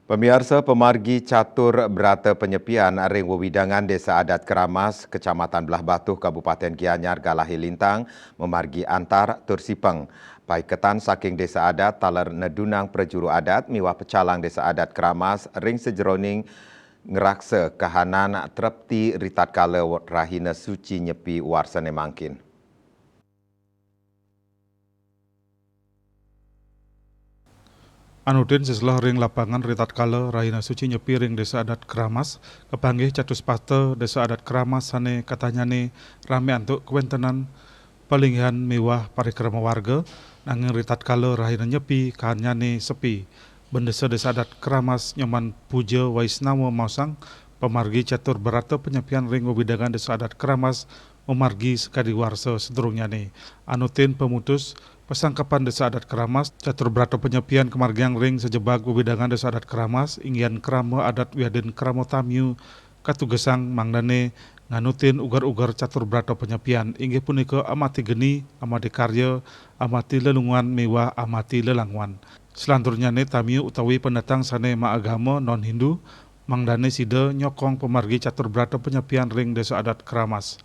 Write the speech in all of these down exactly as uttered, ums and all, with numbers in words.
Pamiarsa, pamargi catur brata panyepian ring wewidangan Desa Adat Keramas, Kecamatan Blahbatuh, Kabupaten Gianyar, Galahe Lintang, mamargi antar tur sipeng. Paiketan saking Desa Adat taler nedunang prajuru adat miwah pecalang Desa Adat Keramas ring sajeroning ngraksa kahanan trepti ritatkala rahina suci Nyepi warsane mangkin. Anutin seselah ring lapangan ritatkala rahina suci Nyepi ring Desa Adat Keramas, kapanggih catuspasta Desa Adat Keramas sane katanyane rame antuk kawentenan palinggihan miwah parikrama warga, nanging ritatkala rahina Nyepi kahannyane sepi. Bendesa Desa Adat Keramas Nyoman Puja Waisnawa maosang, pamargi catur brata panyepian ring wewidangan Desa Adat Keramas mamargi sakadi warsa sadurungnyane. Anutin pamutus pasangkapan Desa Adat Keramas, catur brata panyepian kamargiang ring sajebag wewidangan Desa Adat Keramas, inggihan krama adat wiadin krama tamiu katugesang mangdane nganutin uger-uger catur brata panyepian, inggih punika amati geni, amati karya, amati lelungan miwah amati lelangwan. Selanturnyane tamiu utawi pendatang sane maagama non-Hindu, mangdane sida nyokong pamargi catur brata panyepian ring Desa Adat Keramas.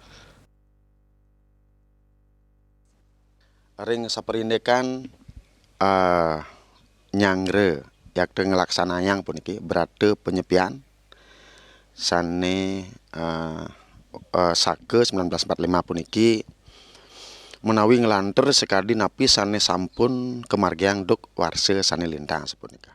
Ring saparindikan, eh, nyanggra yakti nglaksanayang puniki brata panyepian sane, eh, eh, saka sembilan belas empat lima puniki, menawi nglantur sakadi napi sane sampun kamargiang duk warsa sane lintang sapunika.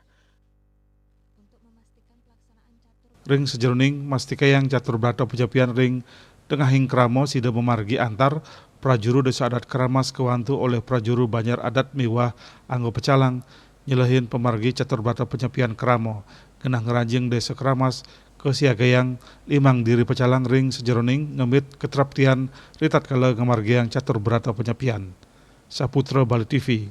Ring sajeroning mastikayang catur brata panyepian ring tengahing krama sida mamargi antar, prajuru Desa Adat Keramas kawantu olih prajuru banjar adat miwah angga pecalang nyelehin pamargi catur brata panyepian krama. Genah ngranjing Desa Keramas kasiagayang limang diri pecalang ring sajeroning ngemit katreptian ritatkala ngamargiang catur brata panyepian. Saputra Bali T V.